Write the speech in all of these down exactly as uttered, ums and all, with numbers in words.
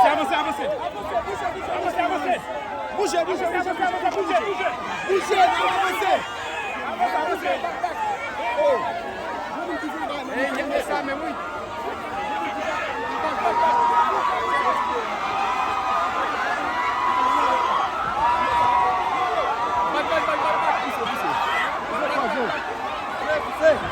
Avanse, avanse, avanse. Avanse, avanse. Bouje, bouje, bouje, bouje, bouje. Bouje, n ap avanse. Avanse, avanse. Back, back. Oh. Ey, gen de sa menm, wi. Back, back, back, back, back. Pouse, pouse. Pouse.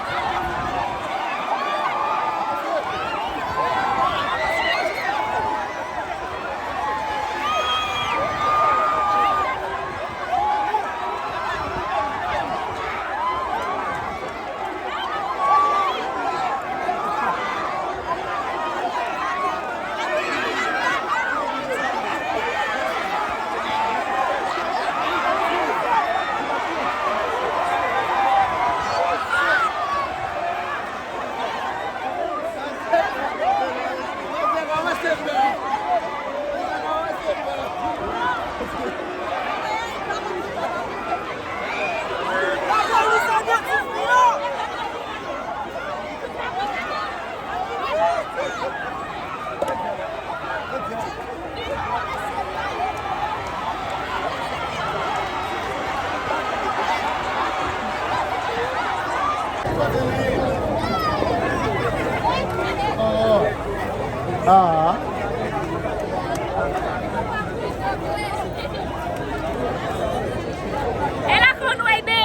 Ah. Ela con nueve.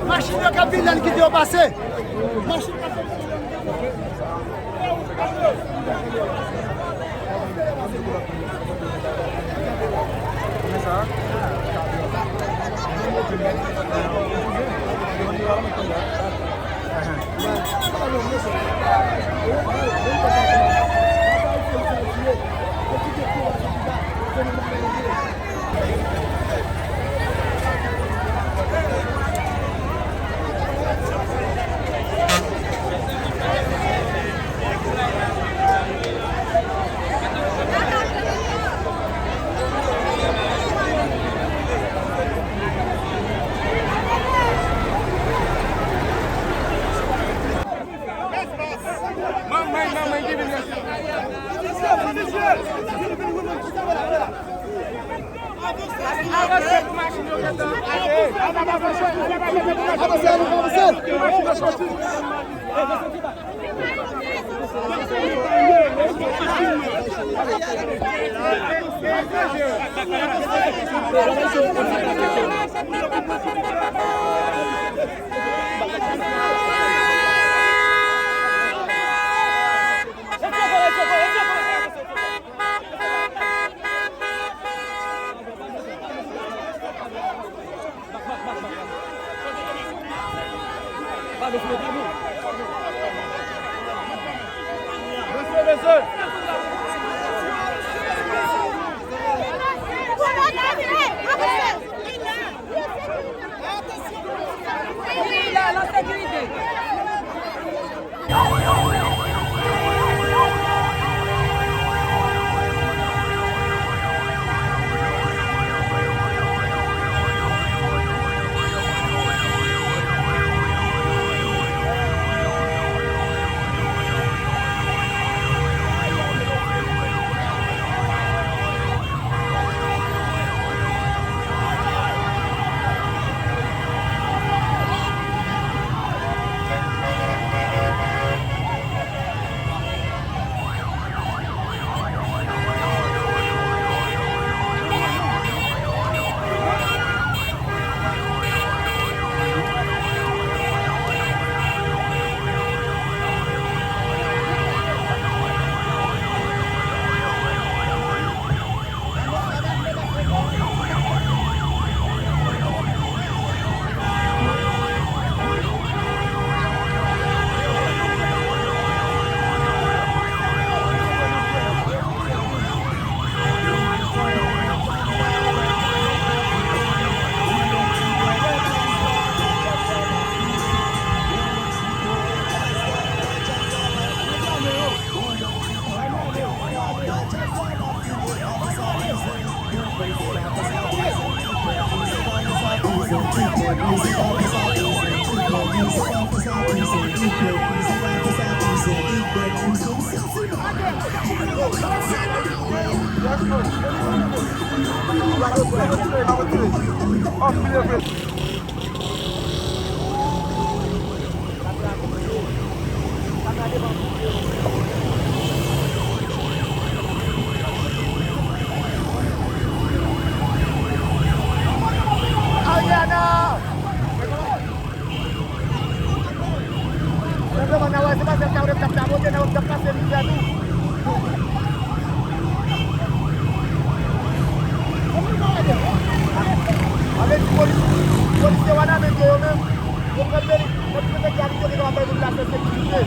Machin yo k ap vin la, n kite yo pase. Machin k ap vin la, n kite yo pase. Ariana! Mwen vrèman nan wè, se pa sèl Kawrèp k ap tapote, nan wè k ap pase mizè tou. Sa vle di polis, polisye Wanament yo, yo menm, yo pran meri, yo pran meri a, yo te kapab bay moun la sekirite.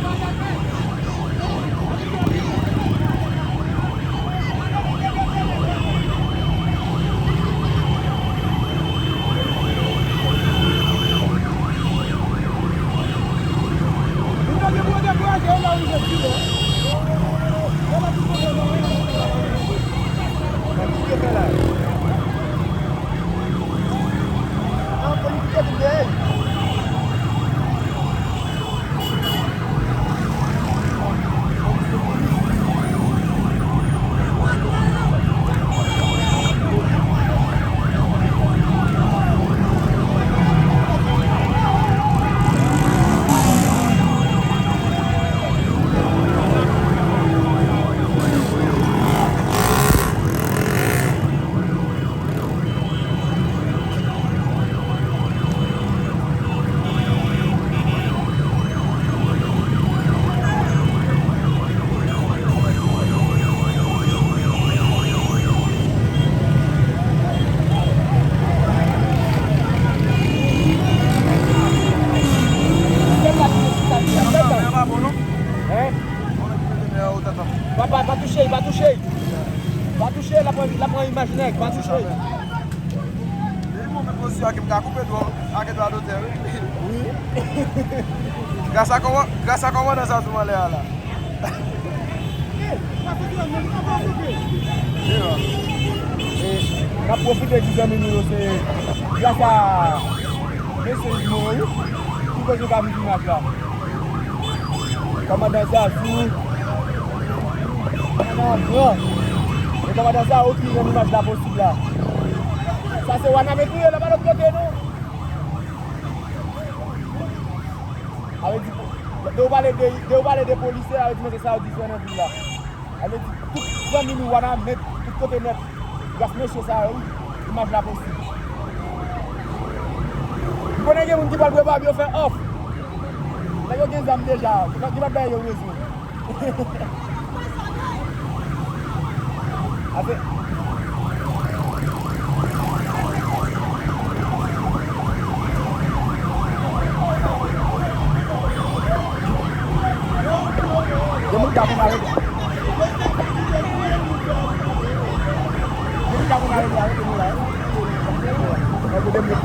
Papa, pa touche, pa touche. Pa touche, l ap pran, l ap pran imaj nèg, pa touche. Depi mwen menm posisyon ake m ka koupe dwa ake dwa dotè, wi. Wi. Gras a kòman, gras a kòmandan sa sou anlè a la. E, n ap pwofite di zanmi nou yo se gras a mesye Yves Moreau, wi, ki koz nou ka viv imaj la. Kòmandan Zazou. Kòmandan an pran. E kòmandan Zazou ki rann imaj la posib la. Sa se Wanament li ye, la pa lòt kote non. Sa vle di, de ou pale de, de ou pale de polisye, sa vle di mesye sa yo diferan nan vil la. Sa vle di, tout zanmi nou Wanament, tout kote nèt, gras mesye sa yo, wi, imaj la posib. M konnen gen moun ki pral pran bab yo fè off. Nèg yo gen zam deja, ki pa, ki pa bay yo rezon. Ase. Gen moun k ap mare. Gen moun k ap mare, arete nou la. Mwen pou de minit.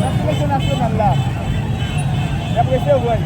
Nan seleksyon nasyonal la, y ap resevwa l.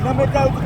Nan men kay ou